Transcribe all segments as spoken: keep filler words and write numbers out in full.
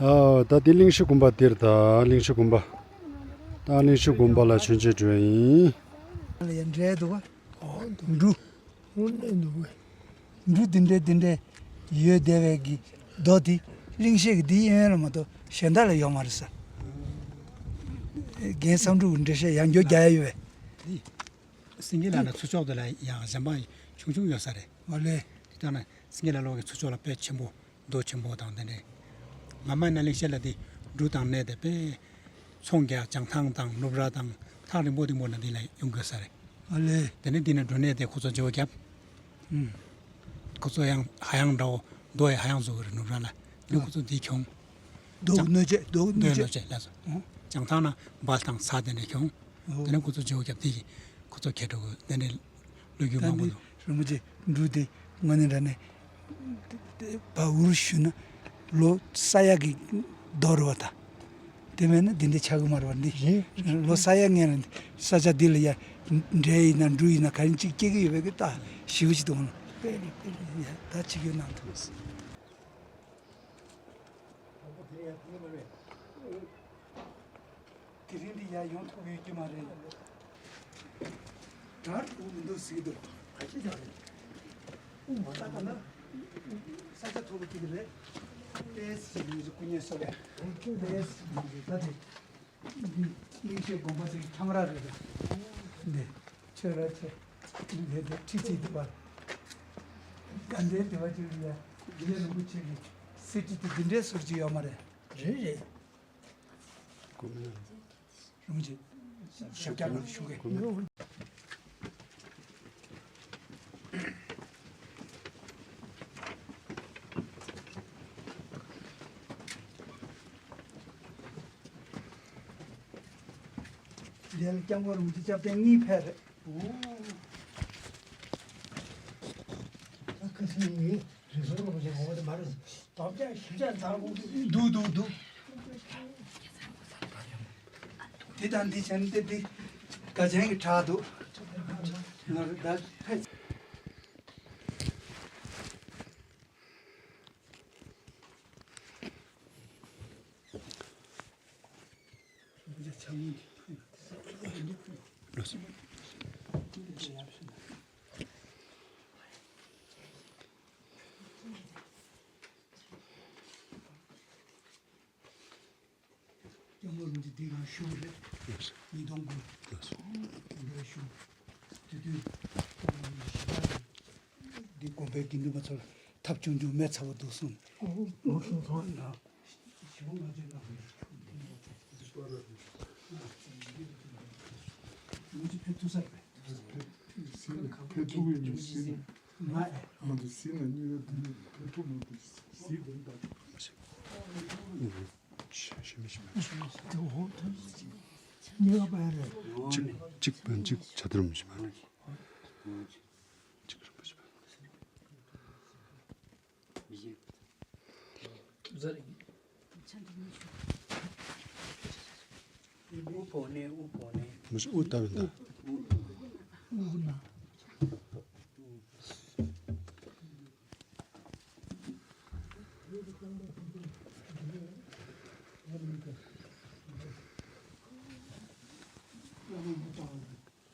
ཨ། ད་དེ་གླིང་བཞི་དགོན་པ་འདིར། ད་གླིང་བཞི་དགོན་པ། ད་གླིང་བཞི་དགོན་པ་ལ་མཆོད་མཇལ་འགྲོ་ཡ་ཡིན། ལ་ཡ་འདྲེ་འདུག་ག་འབྲུ། འོ་ནས་འདུག་ག་འབྲུ་འདི་འདྲའི་འདི་འདྲའི་ཡོད་བསྡད་པའི་གི་རྡོ་དེ་གླིང་བཞི་གི་འདི་གཡས་གཡོན་ལ་མ་གཏོགས་གཞན་དག་ལ་ཡོད་མ་རེད་ས། རྒན་བསམ་འགྲུབ་ཀྱི་འགྲེལ་བཤད་ཡང་བསྐྱར་རྒྱག་ཡ་ཡོད་པས། སེང་གེ་ལ་ན་ཚུར་ཕྱོགས་དེ་ལ་ཡང་གཞན་པ་ཆུང་ཆུང་ཡོད་ས་རེད། ཨ་ལས། དེ་ལྟར་ན་སེང་གེ་ལ་ལོག་གི་ཚུར་ཕྱོགས་ལ་དཔེ་ཆེན་པོ། རྡོ་ཆེན་པོ་དང་དེ་འདྲའི། མ་མ་ན་གླིང་བཞི་ལ་དེ་འབྲུ་དང་ནས་དེ་དཔེ། ཚོང་རྒྱག་བྱང་ཐང་དང་ནུབ་ར་དང་ཐག་རིང་པོ་རིང་པོ་ན་དེ་ལ་ཡོང་དགོས་ས་རེད། ཨ་ལས། དེ་ནས་དེ་ནས་འབྲུ་ནས་དེ་ཁོ་ཚོ་བརྗེ་བོ་བརྒྱབ། ཨུམ། ཁོ་ཚོ་ཡང་ཧ་ཡང་འདྲ་བོ། རྡོ་ཡི་ཧ་ཡང་བཟོ་གི་རེད་ནུབ་ར་ལ། དེ་ཁོ་ཚོ་དེ་གྱོང་། རྡོ་གི་སྣོད་ཆས། རྡོ་གི་རྡོ་ཡི་སྣོད་ཆས། སྣོད་ཆས་ལ་སོ། ཨོ། བྱང་ཐང་ན་འབའ་དང་ཚྭ་དེ་འདྲ་གྱོང་། ཨོ། དེ་ནས་ཁོ་ཚོ་བརྗེ་བོ་བརྒྱབ་དེ་གི་ཁོ་ཚོ་ཁྱེར་འགྲོ་གི་དེ་འདྲའི་ལོ་རྒྱུས་ད་མང་པོ་འདི་འདུག་རིན་པོ་ཆེ་འབྲུ་དེ་དངོས་གནས་དྲང་གནས་བ་འུར་ཞུ་ན་ལོ་ས་ཡ་གི་རྡོ་རུ་བ་དང་། དེ་མེད་ན་འདི་འདྲའི་ཆགས་ཀྱི་མ་རེད་བ། འདི་རེད། ལོ་ས་ཡ་ངན་ལ་འདི་ས་ཆ་འདི་ལ་ཡ་འབྲས་ཡིན་ན་འབྲུ་ཡིན་ན་ག་རེ་གཅིག་སྐྱེ་གི་ཡོད་པའི་གི་ད་ཞིབ་ཅིག་འདུག་ལ། ད་ཅིག་ཡོད་ན་འདུག་དེ་རིང་འདི་ཡར་ཡོང་ཐུབ་ཡོད་ཀྱི་མ་རེད། གྲ་སྒྲིག་མི་འདུག་ཟེར་གྱི་འདུག་ག་ཅི་ཅང་རེད། དབུ་མ་ལྟ་ག་ན་ས་ཆ་མཐོ་པོ་ཅིག་རེད། ཏེས་ཞིག་མི་ཚོ་སྐུ་ཉེ་སོ་རེད། ཏེས་ཞིག་མི་ཚོ་ད་དེ་འདི་གླིང་བཞི་དགོན་པ་ཟེར་གྱི་ཁྲང་ར་རེད། འདི་ཆོས་ར་ཆེ། འདི་འདི་ཁྲི་གཅིག་འདུག་པ། དགའ་ལྡན་དེ་བ་ཅིག་རེད་ཡ། དགེ་ལྡན་རིན་པོ་ཆེ་གི་གསེར་ཁྲི་དེ་འདི་འདྲའི་ཟུར་ཅིག་ཡོད་མ་རེད། རེད་རེད། རིན་པོ་ཆེ། ཞབས་བཀྱག་ལ་ཞུ་གི། འདི་ལ་སྐྱབས་མགོན་རིན་པོ་ཆེ་སྐྱབས་རྟེན་གཉིས་ཕེབས་རེད། འོ། ད་ཁ་སང་ནི་རིགས་སོ་རིན་པོ་ཆེ་གོང་མ་དེ་མ་རེད། དམ་བཅའ་ཞིབ་ཆ་དང་པོ་འདུག་འདུག་འདུག་འདི་དང་འདི་བྱས་ན་འདི་འདི་དགའ་ཆེན་གྱི་བྲག་འདུག་ང་རུ་ད་ཕེབས། སྐྱབས་མགོན་རིན་པོ་ཆེ་འདི་གང་བཞུགས་རེད། ཉིས་སྟོང་དགུ། དགོན་པའི་བཞུགས། དེ་དུས་སྐྱབས་མགོན་རིན་པོ་ཆེ་ཞལ་ལག་འདི་དགོན་པའི་དགེ་འདུན་པ་ཚོ་ལ་ཐབས་ཆུང་ཆུང་མེ་ཚ་བོ་འདུག་གསུངས། ཨོ་ཨོ་གསུངས་སོང་། ཞི་བ་ལྔ་བཅུའི་ནང་ནས་ཕེབས་ཐུབ་ས་རེད། ཕེབས་ཐུབ་ཡིན་ཟིན། ང་ཨེ། ང་ཚོ་ཟིན་ན་གཉིས་ཀ་འདི་ནས་ཕེབས་ཐུབ་མི་འདུག་ཟིན་འདི་ནས་ད། ཞི་མི་ཞི་མི་ཞི་མི། གཉིས་ཀ་པ་རེད། གཅིག་གཅིག་པ་གཅིག་བྱ་དུར་མི་ཞི་མི། གཅིག་རིན་པོ་ཆེ། དབུ་བོ་ནས་དབུ་བོ་ནས། མི་ཤི་དབུ་ལྟ་བུ་འདི། དབུ་ན།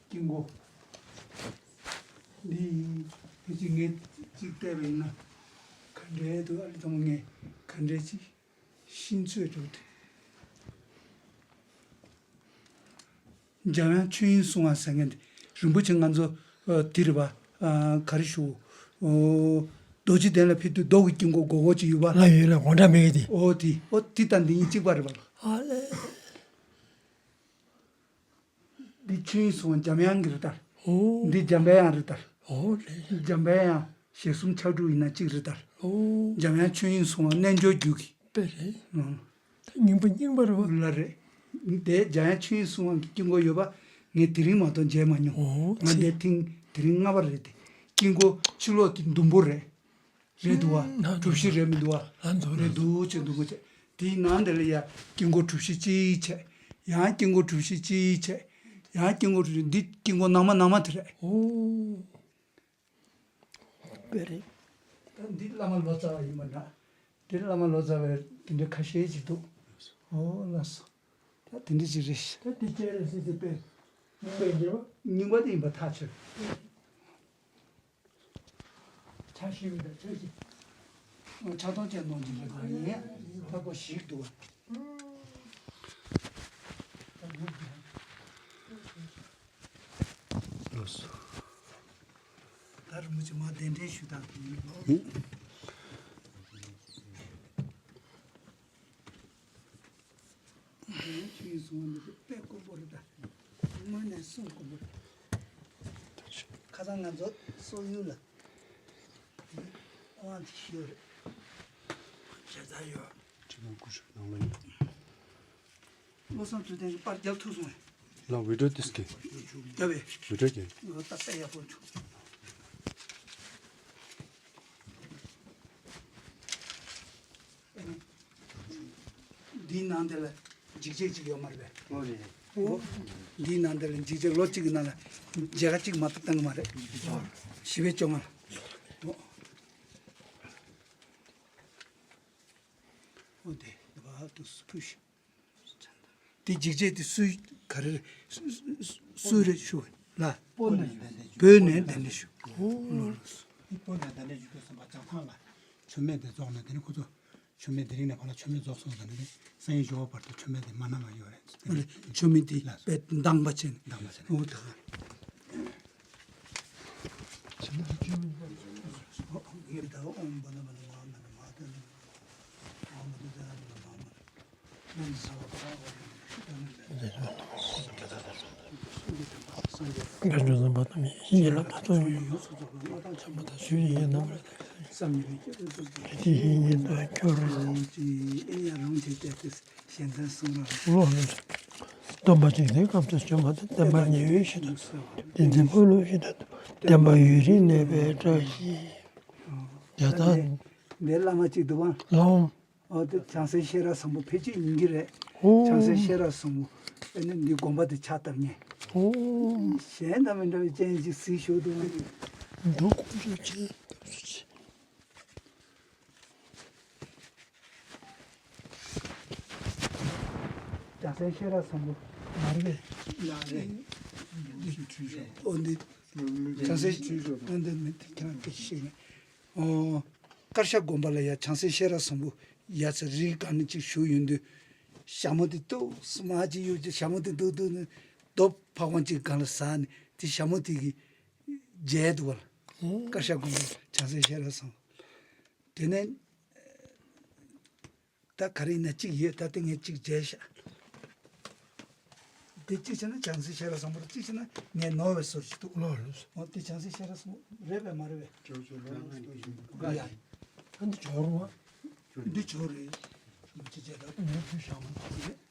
དཀྱིལ་འཁོར་འདི་ཡིན། དེ་ཅིག་ངས་ཅིག་བལྟས་པ་ཡིན་ན་ག་འདྲའི་འདུག་ཨ་ལི་ཐོང་ངས་ག་འདྲའི་ཅིག་ཤིང་ཚོས་གྲུབ་སྟེ། འཇམ་དབྱངས་ཆོས་དབྱིངས་སྲུང་བ་ཟེར་མཁན་དེ་རིན་པོ་ཆེ་ང་ཚོ་ཨ་དེ་རེད་པ། ཨ་ག་རེ་ཞུ། ཨོ། རྡོ་རྗེ་གདན་ལ་ཕེབས་དུས་རྡོ་གི་དཀྱིལ་འཁོར་སྒོར་སྒོར་ཅིག་ཡོད་པ། ང་ཡོད་ལ་དགོང་གྲངས་མེད་གི་དེ། ཨོ་དེ་ཨོ་དེ་དང་འདི་གཉིས་གཅིག་པ་རེད་པ། ཨ་ལས། འདི་ཆོས་དབྱིངས་སྲུང་བ་འཇམ་དབྱངས་ཀྱི་རེད་ད། ཨོ། འདི་འཇམ་པའི་དབྱངས་རེད་ད། ཨོ་ལས། འཇམ་པའི་དབྱངས་ཞལ་གསུམ་ཕྱག་དྲུག་ཡིན་ན་གཅིག་རེད་ད། ཨོ། འཇམ་དབྱངས་ཆོས་དབྱིངས་སྲུང་བ་རྣལ་འབྱོར་རྒྱུད་ཀྱི། དཔེ་རེད། ཨང་། ད་སྙིང་པོ་རྙིང་པ་རེད་པ། ལ་རེད། དེ་འཇམ་དབྱངས་ཆོས་དབྱིངས་སྲུང་བ་གི་དཀྱིལ་འཁོར་ཡོད་པ་ངས་དེ་རིང་མ་གཏོགས་མཇལ་མ་མྱོང་། ཨོ་ང་ཚེ། འདིར་ཐེངས་དེ་རིང་ལྔ་པ་རེད་དེ། དཀྱིལ་འཁོར་ཕྱི་ལོགས་དེ་ཟླུམ་པོ་རེད། རེད་འདུག་བ། ཨང་། གྲུ་བཞི་རེད་མི་འདུག་བ། ཨང་འདུག་རེད་རེད་འདུག་ཅེས་འདུག་གོ་ཅེས། དེའི་ནང་དེ་ལ་ཡ་དཀྱིལ་འཁོར་གྲུ་བཞི་གཅིག་བྱས། ཡང་དཀྱིལ་འཁོར་གྲུ་བཞི་གཅིག་བྱས། ཡང་དཀྱིལ་འཁོར་གྲུ་བཞི། འདི་དཀྱིལ་འཁོར་ནང་མ་ནང་མ་དེ་རེད། ཨོ། དཔེ་རེད། ད་འདི་བླ་མ་ལོ་ཙཱ་བ་ཡིན་པ་འདྲ། དེ་བླ་མ་ལོ་ཙཱ་བའི་དེ་འདྲའི་ཁ་ཤས་ཅིག་འདུག་ཨོ་ལགས་སོ། ད་དེ་འདྲ་ཅིག་རེད། ད་དེ་ཅི་རེད་ཟེར་ཟེར་པས། རྙིང་པ་ཡིན་པ། རྙིང་པ་དེ་ཡིན་པ་ཐག་ཆོད། ཆ་ཤས་ཡོད་ད་ཆ་ཤས། ཆ་ཚང་ཅན་གནང་གི་རེད་ད་ཡིན། ད་ཁོ་ཞིག་འདུག་བ། ལགས་སོ། ད་རིན་པོ་ཆེ་མ་གདན་འདྲེན་ཞུ་དང་། ཆོས་གསུང་བ་འདི་དཔེ་དཀོན་པོ་རེད་ད། སྔོན་ནས་གསུང་དཀོན་པོ་རེད། ཁ་སང་ང་ཚོ་སོག་ཡུལ་ལ་དབང་དུ་ཞུས་རེད། བྱས་ཙང་ཡོད། ཁྲི་ཀ་སྐུ་ཞབས་ནང་ལ་ཡོད། བློ་བཟང་དུས་དེ་པར་རྒྱབ་ཐུབ་སོང་ངས། ལ་བི་ཌིའོ་ཏིས་ཀི། རྒྱབ་པས། བི་ཌིའོ་ཀི། ད་དཔེ་ཡག་པོ་བྱུང་། འདིའི་ནང་དེ་ལ་འཇིགས་བྱེད་ཅིག་ཡོད་མ་རེད་པས། ཨོ་རེད། ཨོ། འདིའི་ནང་དེ་ལ་འཇིགས་བྱེད་ལོ་གཅིག་གི་ནང་ལ་མཇལ་ཁ་གཅིག་མ་གཏོགས་བཏང་གི་མ་རེད། བཞི་པའི་བཅོ་ལྔ་ལ། ཨོ། ཨོ་དེ་བ་དུ་སུ་ཕུ་ཤི། དེ་འཇིགས་བྱེད་དེ་སུ་ག་རེ་རེད། སུ་སུ་རེད་ཞུ་ལ། བོད་ནས་གདན་འདྲེན་ཞུ། བོད་ནས་གདན་འདྲེན་ཞུ། ཨོ་ལགས་སོ། བོད་ནས་གདན་འདྲེན་ཞུ་དུས་ཙམ་པ་བྱང་ཐང་ལ་མཆོད་མེ་དེ་རྫོགས་ནས་དེ་ནས་ཁོ་ཚོ་མཆོད་མེ་དེ་རིང་ནས་ཁོ་ལ་མཆོད་མེ་རྫོགས་སོང་ཟེར་ནས་སང་ཉིན་ཞོགས་པ་བར་དུ་མཆོད་མེ་དེ་མ་ན་མ་ཡོད་རེད། མཆོད་མེ་དེ་ལགས་སོ། དཔེ་འདང་བ་བྱས་ནས། འདང་བ་བྱས་ནས། ཨོ་ད། སྟོན་པ་གཅིག་སྟེ་སྐབས་སུ་བྱོན་པ་དང་། བསྟན་པ་ཉི་འོད་ཞིག་ཏུ། བདེན་པ་ཉི་འོད་ཞིག་ཏུ། བསྟན་པ་འོད་ལུ་ཞིག་ཏུ། བསྟན་པ་ཡུན་རིང་གནས་པའི་བཀྲ་ཤིས། ཡ་ད། འདི་བླ་མ་གཅིག་འདུག་བ། ལའོ། ཨོ་དེ་བྱང་སེམས་ཤེས་རབ་བཟང་པོ་ཕལ་ཆེར་ཡིན་གྱི་རེད། ཨོ། བྱང་སེམས་ཤེས་རབ་བཟང་པོ། ཨ་ནི་འདི་དགོན་པ་དེ་ཕྱག་བཏབ་མཁན། ཨོ། གཞན་དང་མི་འདྲ་བའི་རྐྱེན་ཅིག་གཟིགས་ཞོར་དུ། འདུག་དཀོན་མཆོག་མཁྱེན། བྱང་སེམས་ཤེས་རབ་བཟང་པོ་མ་རེད་པས། ལགས་རེད། འདི་ཞུ་འཁྲུལ་ཤོར། ཨོ་འདི། བྱང་སེམས་འཁྲུལ་ཤོར། ཨོ་འདི་མི་དེ་ཁྱེད་རང་སྐད་ཆ་བཤད་ནས། ཨོ། དཀར་ཤ་དགོན་པ་ལ་ཡ་བྱང་སེམས་ཤེས་རབ་བཟང་པོ་ཡ་ཚ་རིགས་གང་ནས་ཅིག་བཞུགས་ཡོང་དུས། ཞྭ་མོ་དེ་ཏོག་ཙམ་ཅིག་གཡུག་ཅིག་ཞྭ་མོ་དེ་འདུག་འདུག་ནས་རྡོ་ཕ་བོང་ཅིག་སྒང་ལ་ཟགས་ནས་དེ་ཞྭ་མོ་དེ་གིས་མཇལ་འདུག་བ་ལ། དཀར་ཤ་དགོན་པ་བྱང་སེམས་ཤེས་རབ་བཟང་པོ། དེ་ནས། ད་ག་རེ་ཡིན་ན་གཅིག་ཡོད། ད་ལྟ་ངས་གཅིག་མཇལ་ཤག་དེ་གཅིག་བྱས་ན་བྱང་སེམས་ཤེས་རབ་བཟང་པོ་རེད། གཅིག་བྱས་ན་ངས་ནོར་བའི་བཟོ་ཞིག་འདུག་ལགས་ལགས། འོ་དེ་བྱང་སེམས་ཤེས་རབ་བཟང་པོ་རེད་པས་མ་རེད་པས། ཇོ་ཇོ་ལ་ཡ། ཨ་འདི་ཇོ་རུ་བ། འདི་ཇོ་རེད། ཅི་བྱས་ད་ངས་ཕུལ་བཞག་མ་རེད།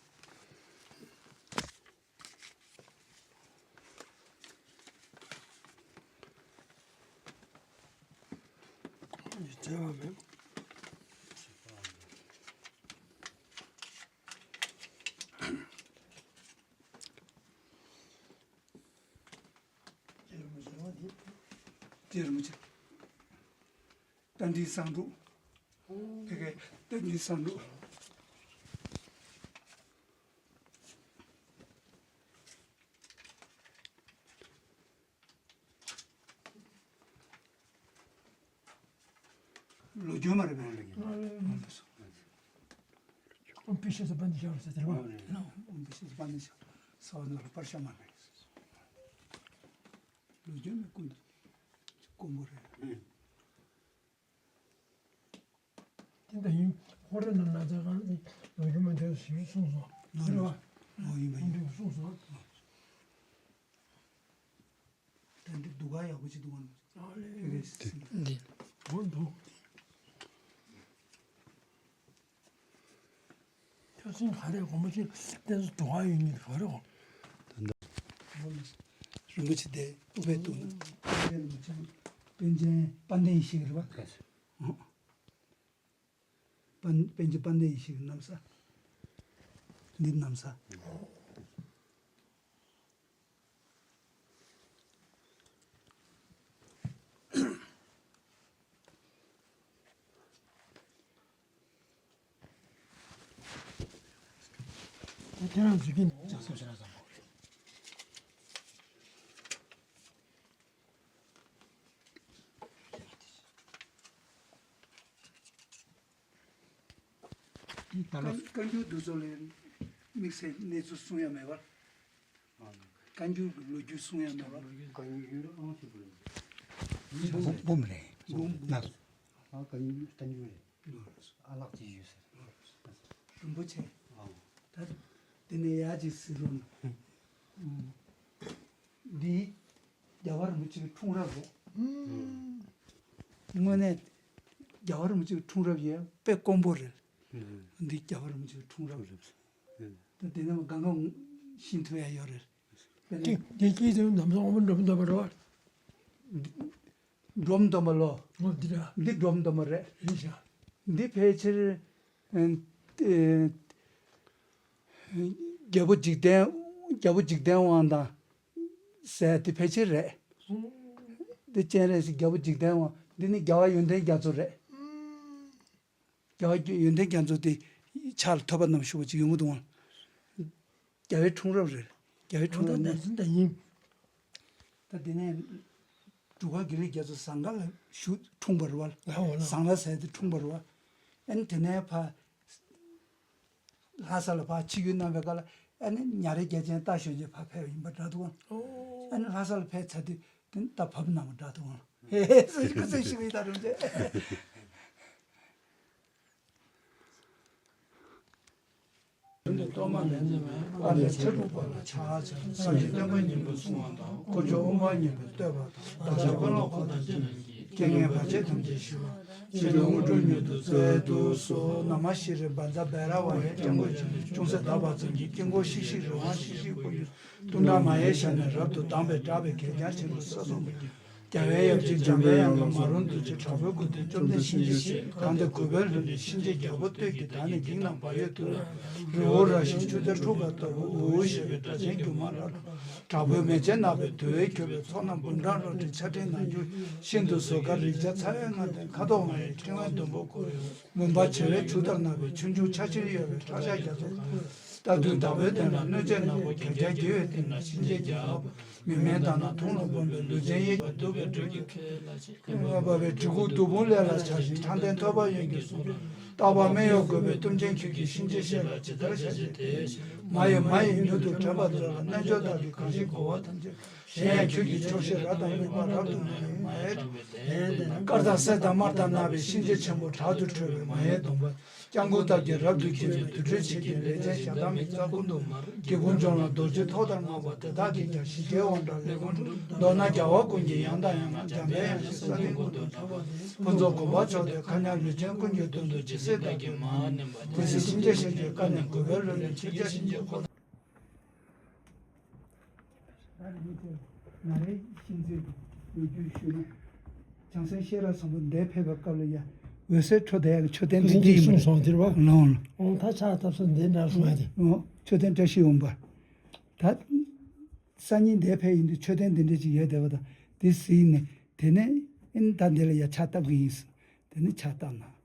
རྟ་མགྲིན་བསང་གྲུབ། ཕ་གིའི་རྟ་མགྲིན་བསང་གྲུབ། ལོ་རྒྱུས་མ་རེད་པས། ཨོཾ་ཕྱི་ཤ་ཚ་པཎྜི་ཏ་ཤ་ཟེར་བ། ཨོཾ་ཕྱི་ཤ་ཚ་པཎྜི་ཏ་ཤ་ས་བ་ན་ར་པར་ཤ་མ་རེད། ལོ་རྒྱུས་མི་ཀུན་ཀུན་པོ་རེད། དེ་འདྲ་ཡིན། ཧོར་ར་ན་ན་ཚ་གང་ནི་ལོ་རྒྱུས་མ་འདྲ་ཞིག་གསུངས་སོང་། ལོ་རེད་བ། ལོ་ཡིན་པ་ཡིན། འདི་གསུངས་སོང་། ད་འདི་སྡུག་ག་ཡག་པོ་ཅིག་འདུག་ག་ཨ་ལེ། འདི། འོ་འདུག་ཁྱོད་སེམས་ག་རེ་གོ་མ་ཤེས། བསྟན་སྲུང་དུ་བ་ཡོད་ཉིད་ག་རེ་གོ། རིན་པོ་ཆེ་དེ་ཨུ་པའི་ཏུ་ན། ཨུ་པའི་རིན་པོ་ཆེ་པཎ་ཆེན་དཔལ་ལྡན་ཡེ་ཤེས་ཀྱི་རེད་པ། ཨོ། པཎ་པཎ་ཆེན་དཔལ་ལྡན་ཡེ་ཤེས་ཀྱི་ན་བཟའ། འདི་ན་བཟའ། ཁྱེད་རང་འཛུལ་གྱིན་འདུག་ཅག་སོ་ཞེ་དྲག་བཟང་པོ། འདི་ད་ལོ། བཀའ་འགྱུར་འདི་ཚོ་ལ་དམིགས་བསལ་གནས་ཚུལ་གསུང་ཡ་མེད་པར། བཀའ་འགྱུར་གྱི་ལོ་རྒྱུས་གསུང་ཡ་མེད་པར། བཀའ་འགྱུར་ཨང་ཆི་པོ་རེད། འབུམ་རེད། འབུམ། ན། ཨ་བཀའ་འགྱུར་བཀའ་འགྱུར་རེད། ཨ་ལགས་ཀྱི་ཡོད་ཟེར། རིན་པོ་ཆེ། ཨ། ད་འདི་ནས་ཡར་ཅིག་ཟེར་རུང་། འདི་རྒྱལ་བ་རིན་པོ་ཆེའི་འཁྲུངས་རབས་རེད། དངོས་གནས་རྒྱལ་བ་རིན་པོ་ཆེའི་འཁྲུངས་རབས་ཡིན་དཔེ་དཀོན་པོ་རེད། འདི་རྒྱལ་བ་རིན་པོ་ཆེའི་འཁྲུངས་རབས་རེད། ད་དེ་ནས་གང་གང་ཤེས་ཐུབ་ཡ་ཡོད་རེད། དཔེར་ན། དེ་དེ་སྐྱིད་དེ་ནམ་སང་འོ་མ་འགྲོ་མི་འདོད་པ་རེད་བ། འགྲོ་མི་འདོད་པ་ལོ། འོ་འདི་ར། འདི་འགྲོ་མི་འདོད་པ་རེད། རེད་ཤག་འདི་ཕལ་ཆེར། ཨ། ཨ། རྒྱལ་པོ་འཇིག་རྟེན། རྒྱལ་པོ་འཇིག་རྟེན་དབང་དང་ཟེར་དེ་ཕལ་ཆེར་རེད། འདི་སྤྱན་རས་གཟིགས་རྒྱལ་པོ་འཇིག་རྟེན་དབང་འདི་ནི་རྒྱལ་བ་ཡོན་ཏན་རྒྱ་མཚོ་རེད། རྒྱལ་བ་ཡོན་ཏན་རྒྱ་མཚོ་དེ་ཕྱག་ལ་ཐོད་པ་བསྣམས་བཞུགས་པ་ཅིག་ཡོང་གི་འདུག་ཨང་། རྒྱལ་བའི་འཁྲུངས་རབས་རེད། རྒྱལ་བའི་འཁྲུངས་རབས་ནས། ད་ཡིན། ད་དེ་ནས་འབྲུག་པ་དགེ་ལེགས་རྒྱ་མཚོ་ཟངས་དཀར་ལ་བཞུགས་འཁྲུངས་པ་རེད་བ། ལ་འོ་ལ། ཟངས་དཀར་ཟེར་དེ་འཁྲུངས་པ་རེད་བ། ཨ་ནི་དེ་ནས་ཕ། ལྷ་ས་ལ་ཕར་ཆིབས་བསྒྱུར་གནང་བའི་སྐབས་ལ་ཨ་ནི་ཉང་རལ་རྒྱལ་ཆེན་སྟག་ཞོལ་གྱིས་ཕར་ཕེབས་པ་ཡིན་པ་འདྲ་འདུག་ཨང་། ཨོ། ཨ་ནི་ལྷ་ས་ལ་ཕེབས་ཚར་དུས་དེ་ནི་ད་བབས་གནང་བ་འདྲ་འདུག་ཨང་། ཧེ་ཧེ་ཟེར་ཁ་ཚིག་ཞིག་རེད་ད་རུང་བྱས། གཏོར་མ་ལས་ནི་མེད། པ་ལས་ཚེ་འཁྲུགས་པ་ལ་ཕྱག་འཚལ། སངས་རྒྱས་བསྟན་པ་སྙིང་པོའི་གསུང་བ་དང་། དཀོན་མཆོག་དབུ་མ་སྙིང་པོའི་བསྟོད་པ་དང་། བདག་ཅག་དཔོན་སློབ་འཁོར་དང་བཅས་རྣམས་ཀྱིས། རྐྱེན་ངན་བར་ཆད་ཐམས་ཅད་ཞི་བར། སྤྱི་དང་དངོས་གྲུབ་མྱུར་དུ་སྩོལ་དུ་གསོལ། ན་མ་ཤྲཱི་བཛྲ་བྷཻ་ར་ཝཱ་ཡེ། སྐྱབས་མགོན་ཆེན་པོ་ཅུང་ཟད་དག་པ་ཙམ་གྱིས། དཀྱིལ་འཁོར་བཤིག་ཤིང་རི་དབང་བཤིག་ཤིང་སྤོ་ཡུལ། གཏུམ་དྲག་མ་ཡི་ཞལ་ནས་རབ་ཏུ་བསྡམས་པའི། དགྲ་བོའི་གད་རྒྱངས་ཆེན་པོ་ས་སྲུང་བའི། རྒྱལ་བའི་ཡབ་ཆེན་འཇམ་པའི་དབྱངས་ཀྱིས། མ་རུངས་གདུལ་བྱའི་དྲག་པོའི་མགོན་དེ། བཅོམ་ལྡན་གཤིན་རྗེ་གཤེད། གང་དེ་གུས་པས་ལྷུན་གྲུབ་གཤིན་རྗེའི་རྒྱལ་པོ་བསྟོད་ཀྱི། བདག་ནི་བགེགས་རྣམས་བག་ཡོད་དུ། རི་བོ་རབ་བཞིན་ཆུ་གཏེར་འཁྲུགས་པ་ལྟ་བུ། འུར་འུར་ཞེས་པའི་སྒྲ་ཆེན་སྒྱུ་མ་ལྟ་བུ། དྲག་པོའི་མེ་ལྕེ་ནག་པོས་དུ་བས་ཁྱེར་བའི། ཚོགས་རྣམས་འབུམ་ཕྲག་རབ་འཁྲིགས་ཆར་སྤྲིན་ནག་འཁྱུག་ཤིན་ཏུ་བཟོད་དཀའི་རེག་བྱ་ཚ་བའི་ངར་ལྡན། ཁ་དོག་ལྔ་ཡི་ཕྲེང་བའི་ཟླུམ་པོ་བསྐོར། མུན་པ་བྱེ་བའི་མཆུ་ལྟར་གནག་པའི། ཆོས་འབྱུང་ཆ་ཤས་གཡོ་བའི་ཁྲག་ཞག་རྒྱ་མཚོ། རྟ་བདུན་ཟླ་བའི་གདན་ལ་གནོད་བྱེད་ནག་པོ། གད་རྒྱངས་བགྱི་བའི་སྟེང་ན་གཤིན་རྗེའི་རྒྱལ་པོ། མིག་སྨན་དག་སྣང་མཐོང་ལ་སྦོམ་པའི། ལུས་ཅན་གཡས་བརྐྱང་གདུག་པའི་སྦྲུལ་གྱི་ཁ། འབར་བའི་གྲི་གུག་བདུད་དཔུང་ཀླད་ལ་འཕྱར་ཞིང་། ཕྲང་སྟེང་ཐོད་པ་གཡོན་གྱིས་བཟུང་ལ། རྟག་པར་སྨད་གཡོགས་བགོས་པའི། གཏུམ་ཅན་ཁྱོད་ཀྱི་གཤིན་རྗེའི་གཤེད་ལ་ཇི་ལྟར་ཞལ་བཞེས་ཏེ། མ་ཡི་མ་ཡི་མྱུར་དུ་དྲན་པར་མཛོད་ལ། རྣལ་འབྱོར་བདག་གི་གང་ཞིག་རྒོལ་བ་ཐམས་ཅད། གཞན་ཡང་ཁྱོད་ཀྱི་ཕྱོགས་བཞིར་རབ་དང་རིམ་པར་རབ་ཏུ་མ་ཡི་མ་ཡི་དྲག་པོའི་གདན། དཀར་དང་སེར་དང་དམར་དང་ནག་པའི་གཤིན་རྗེ་ཆེན་པོ་དྲག་ཏུ་ཁྲོས་པའི་མ་ཡི་གདོང་པ། སྐྱབས་མགོན་རྟ་བརྒྱ་རབ་ཏུ་འཁྱིལ་བའི། དུར་ཁྲོད་ཕྱི་རྒྱལ་ལས་ཅན་ཞག་དང་མིག་རྩ་ཀུན་ཏུ་དམར། སྒེའུ་ཁུང་ལྗོངས་ལ་རྡོ་རྗེ་ཐོག་ལྟར་བསྔགས་པ། དེ་དག་གིས་ཀྱང་ཞི་རྒྱས་དབང་དྲག་ལས་ཀུན་གྲོལ། མདོར་ན་རྒྱལ་བ་ཀུན་གྱི་ཡང་དང་ཡང་ན། འཇམ་པའི་དབྱངས་ཀྱི་ས་སྟེང་ཀུན་ཏུ་དྲངས་པ། ཕུན་ཚོགས་གོ་འཕང་མཆོག་ཏུ་མཁའ་མཉམ། ལུས་ཅན་ཀུན་གྱི་དོན་དུ། ཇི་སྲིད་བདག་གིས་མ་ཎི་བགྲང་། དེ་སྲིད་གཤིན་རྗེ་གཤེད་ཀྱི་བཀའ་ནི་འགོས་པའི་ལྷུན་གྲུབ། ཕྱི་རྒྱལ་གཤིན་རྗེའི་འཁོར། ད་རེས་ང་རའི་ཤེས་ཚོད་ལོ་རྒྱུས་ཞུས་ན། བྱང་སེམས་ཤེས་རབ་བཟང་པོ་འདིར་ཕེབས་པའི་སྐབས་ལ་ཡ། འོད་ཟེར་འཕྲོ་བསྡད་ཡག་གི་མཆོད་རྟེན་འདི་འདི་ཡིན་པ་རེད། གསུངས་སོང་དེ་རེད་པ། ལོང་ལ། འོང་ད་ཕྱག་བཏབ་སོང་འདི་འདྲ་སོང་ཡ་དེ། འོང་མཆོད་རྟེན་བཀྲ་ཤིས་འོང་པ། ད་སང་ཉིན་འདིར་ཕེབས་ཡིན་དུས་མཆོད་རྟེན་འདི་འདྲ་ཅིག་ཡོད་བསྡད་པ་དང་འདི་གཟིགས་ནས་དེ་ནས་ཨེ་ནི་ད་འདི་ལ་ཡ་ཕྱག་བཏབ་གི་ཡིན། དེ་ནས་ཕྱག་བཏབ་ན།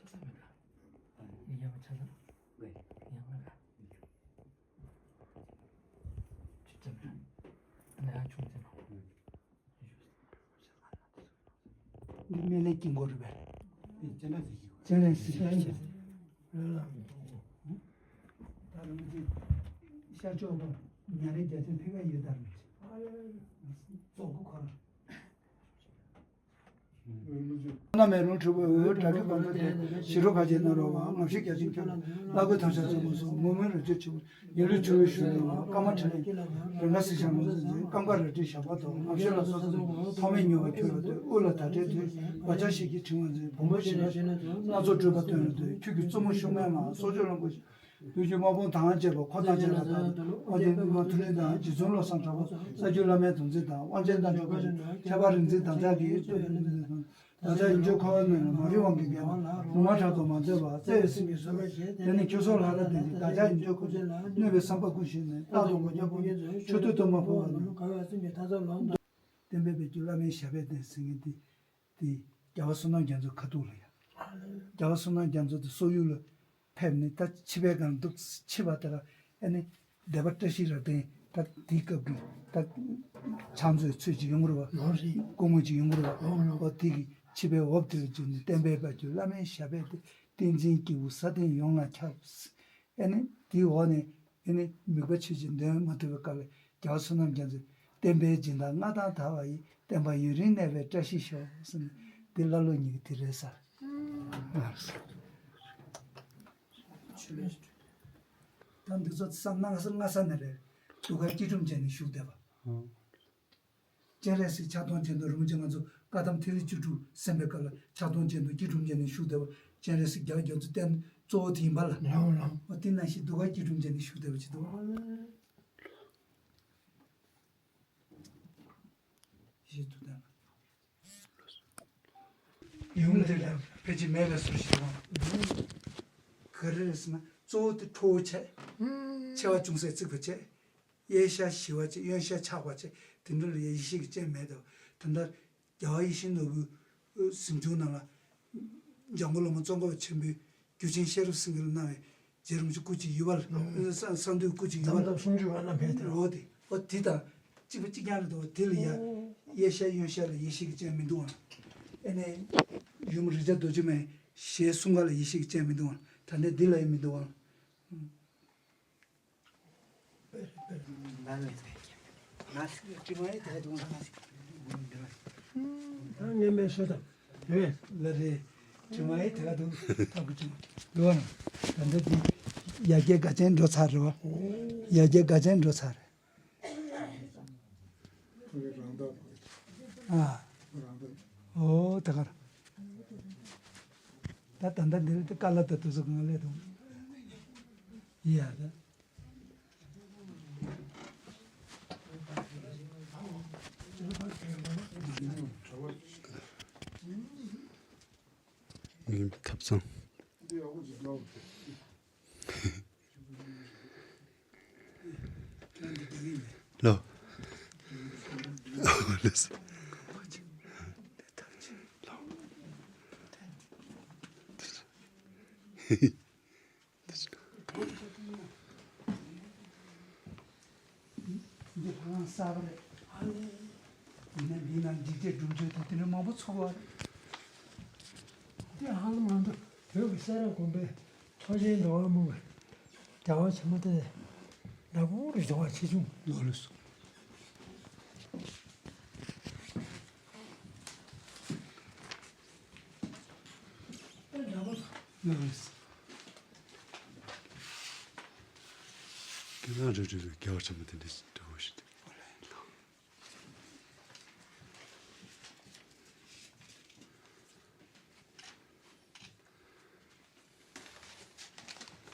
ཆགས་ས་མེད་པ། ཡིན་ཡང་ཆགས་ས། ཡང་མེད་པ། ཆུ་ཙམ་རེད། ནས་ཡང་ཆུང་ཙམ། འདི་སྨན་བླའི་དཀྱིལ་འཁོར་རེད་པས། སྤྱན་རས་གཟིགས། སྤྱན་རས་གཟིགས། ད་རུང་ཅིག་ཤར་ཕྱོགས་པ་ཉང་རལ་རྒྱལ་མཚན་ཕེབས་ཀ་ཡོད་ད་རུང་ཅིག་ཙོག་གུ་ཁོ་རང་། བླ་མེད་རང་གྲུབ་པའི་འོད། དགྲ་བགེགས་ཕམ་པའི་གདོན། ཞི་ཁྲོ་གར་གྱིས་མནར་བ། ངམ་ཤེས་རྒྱ་ཆེན་ཁྱོད་ལ། བླ་གོས་ཐམས་ཅད་བཙུན་མོ་སོགས། མུ་མེད་རོ་བཅུད་ཆེན་པོ། ཉི་ལུས་ཆུ་བོའི་གཞུང་ལ། ཀརྨ་ཕྲིན་ལས། རེ་འགའ་གཟི་ཞལ་ངོ་ཚ་འཛིན། སྐབས་འགར་རལ་གྲིའི་ཞགས་པ་ཐོགས། ངམ་ཤེས་ལ་སོགས་པ་ཐོགས་མེད་མྱུར་བར་ཁྱོད་ལ་བསྟོད། དབུ་ལ་དར་ཕྲེང་ཐོད། བག་ཆགས་ཞི་བགྱིའི་ཕྲེང་བ་འཛིན། བུམ་པ་ཞིང་ཁམས་སྣ་ཚོགས་སྤྲུལ་པ་སྟོན་ལ་འདུད། ཁྱོད་ཀྱི་བཙུན་མོ་ཤུགས་མེད་མ། སྲོག་གཅོད་ལ་འགོད་ཅིང་། བདུད་ཀྱི་དམག་དཔུང་དང་བཅས་པ། འཁོར་དང་བཅས་པ་དང་། དབང་ཆེན་པདྨ་ཐོད་ཕྲེང་དང་། རྗེ་བཙུན་བློ་བཟང་གྲགས་པ། ས་བཅུ་བླ་མའི་གདུང་འཛིན་དང་། དབང་ཆེན་རྣམ་འབྱོར་པ། ཁྱད་པར་རིག་འཛིན་འདམ་བྱ་གིས། བདག་ཅག་ཡིད་འགྱུར་འཁོར་བའི་གནས་ལ། མ་རིག་དབང་གིས་འགེངས་པ་ལ། ལུང་མ་དྲག་ཏུ་མ་འཛེམས་པར། བརྩེ་བའི་སེམས་ཀྱིས་བཟོད་པར་བྱེད། དེ་ནི་ཁྱོད་སོགས་ལ་རབ་བརྟེན་ཅིང་། བདག་ཅག་ཡིད་འགྱུར་འཁོར་བ་ལས། གནོད་པའི་བསམ་པ་ཀུན་ཞི་ནས། རྟག་ཏུ་མགོན་སྐྱབས་དཔུང་གིས་མཛོད། མཆོད་བསྟོད་དུ་མ་ཕོག་པ་ན། བསྟན་པའི་དཔལ་གྱུར་བླ་མའི་ཞབས་པད་བརྟན་ཟེར་མཁན་དེ། དེ་རྒྱལ་བ་བསོད་ནམས་རྒྱ་མཚོའི་ཁ་ཐུག་ལ་ཡ། རྒྱལ་བ་བསོད་ནམས་རྒྱ་མཚོ་དེ་སོག་ཡུལ་ལ་ཕེབས་ནས། ད་ཕྱི་པའི་སྒང་འདུག་ཕྱི་པ་དེ་ལ་ཨ་ནི་སྡེ་པ་བཀྲ་ཤིས་རབ་བརྟན། ད་དེའི་སྐབས་ཀྱི་ད་ཕྱག་མཛོད་ཚོས་ཅིག་ཡོང་གི་རེད་བ། ལོ་རེད། སྐུ་ངོ་ཅིག་ཡོང་གི་རེད་བ། ལོ་ལོ། ཨོ་དེ་གི་ཕྱི་པའི་འོབས་དེ་ལ་འཛུལ་ནས། བསྟན་པའི་དཔལ་གྱུར་བླ་མའི་ཞབས་པད་བརྟན། བསྟན་འཛིན་སྐྱེས་བུ་ས་སྟེང་ཡོངས་ལ་ཁྱབ། ཨ་ནི་དེའི་འོག་ནས་ཨ་ནི་མིག་དཔེ་ཆོས་ཀྱི་འདོན་མ་ཐུབ་པའི་སྐབས་ལ། རྒྱལ་བ་བསོད་ནམས་རྒྱ་མཚོས། བསྟན་པའི་སྦྱིན་བདག་མངའ་ཐང་དར་བ་ཡི། བསྟན་པ་ཡུན་རིང་གནས་པའི་བཀྲ་ཤིས་ཤོག་ཟེར་ནས། འདི་བླ་སློབ་གཉིས་ཀྱི་དེ་རེད་ཟེར། ད་འདི་ཚོ་བསམ་སྣང་ས་སྔ་ས་ནས་རེད། གདུགས་དཀར་སྐྱིལ་ཀྲུང་བྱས་ནས་བཞུགས་བསྡད་པ། སྤྱན་རས་གཟིགས་ཕྱག་སྟོང་སྤྱན་སྟོང་རིན་པོ་ཆེ། ང་ཚོ་བཀའ་གདམས་ཐིག་ལེ་བཅུ་དྲུག་གསན་པའི་སྐབས་ལ་ཕྱག་སྟོང་སྤྱན་སྟོང་སྐྱིལ་ཀྲུང་བྱས་ནས་བཞུགས་བསྡད་པ། སྤྱན་རས་གཟིགས་རྒྱ་རྒྱ་མཚོ་བསྟན་གཙོ་བོ་དེ་ཡིན་པ་ལ། ལའོ་ལའོ། འོ་དེ་ནང་བཞིན་གདུགས་དཀར་སྐྱིལ་ཀྲུང་བྱས་ནས་བཞུགས་བསྡད་པ་ཅིག་འདུག་ཞེས་དུ་བསྟན་པ། ཡུམ་དེ་ལ་ཕལ་ཆེར་མེད་པའི་བཟོ་ཞིག་འདུག་ག་རེ་རེད་ཟེར་ན། གཙོ་བོ་དེ་ཁྲོ་བོ་བྱས། མཆེ་བ་ཅུང་ཟད་གཙིགས་པ་བྱས། གཡས་ཞལ་ཞི་བ་བྱས། གཡོན་ཞལ་ཕྱག་པ་བྱས། དེ་འདྲ་ལ་ཡེ་ཤེས་ཀྱི་སྤྱན་མེད་དོ། ད་ལྟ་རྒྱལ་བ་ཡིད་བཞིན་ནོར་བུའི་གཟིམ་ཆུང་ནང་ལ། འཇམ་མགོན་བླ་མ་ཙོང་ཁ་པ་ཆེན་པོས་རྒྱུ་ཆེན་ཤེས་རབ་སེང་གེ་ལ་གནང་བའི་རྗེ་རིན་པོ་ཆེ་སྐུ་གཅིག་ཡོད་པ་ལ། ཨོ། གསང་གསང་འདུས་སྐུ་གཅིག་ཡོད་པ་ལ། འཛམ་ཐང་སུམ་ཅུ་པ་རྣམས་ཕེབས་ཏེ། འོ་དེ། འོ་དེ་དང་གཅིག་པ་གཅིག་རྐྱང་རེད་དོ། དེ་ལ་ཡ། གཡས་ཞལ་གཡོན་ཞལ་ལ་ཡེ་ཤེས་ཀྱི་སྤྱན་མི་འདུག་ཨང་། ཨེ་ནས་ཡུམ་རི་བྱ་རྡོ་རྗེ་མའི་ཞལ་གསུམ་ཀ་ལ་ཡེ་ཤེས་ཀྱི་སྤྱན་མི་འདུག་ཨང་། ད་ལྟ་འདི་ལ་ཡང་མི་འདུག་ཨང་། ད་ངས་མེད་ཤོད་དང་། ཡོད། ལ་རེད། དྲི་མ་ཡི་དེ་ག་འདུག་ཐབས་ཀྱི་དྲི་མ་འདུག་བ་ན། ད་འདི་འདི་ཡ་གྱལ་དགའ་ཅན་འགྲོ་ཚར་རེད་བ། ཡ་གྱལ་དགའ་ཅན་འགྲོ་ཚར་རེད། རང་ཐག་རང་ཐག་ཨ། རང་ཐག་ཨོ་ད་གར། ད་ད་ད་འདིར་དཀའ་ལ་ད་དུ་ཟུག་ང་ལས་དང་། ཡ་ད། ངའི་ཐབ་ཚང་། ལོ། ལོ། འདི་ཧ་ལམ་གསར་པ་རེད། ཡིན་ན་འདི་ནང་འཇིགས་བྱེད་སྒྲུབ་མཆོད་དང་དེ་འདྲ་མང་པོ་ཚུགས་པ་རེད། འདི་ཧ་ལམ་ང་ཚོ་བོད་ཀྱི་སེ་ར་དགོན་པའི་ཐུགས་རྗེའི་འགྲོ་བ་སྨོན་པའི་རྒྱལ་བ་ཆེན་པོ་དེ་ནག་པོ་རེ་བྱུང་བ་ཆེ་ཆུང་ལོ་ལོ་སོ། ལོ་ལོ་སོ། དེ་ན་རེ་རེ་རེ་རྒྱལ་བ་ཆེན་པོ་དེ་འདྲ་ཞིག་འདྲ་བོ་ཞིག་འདུག་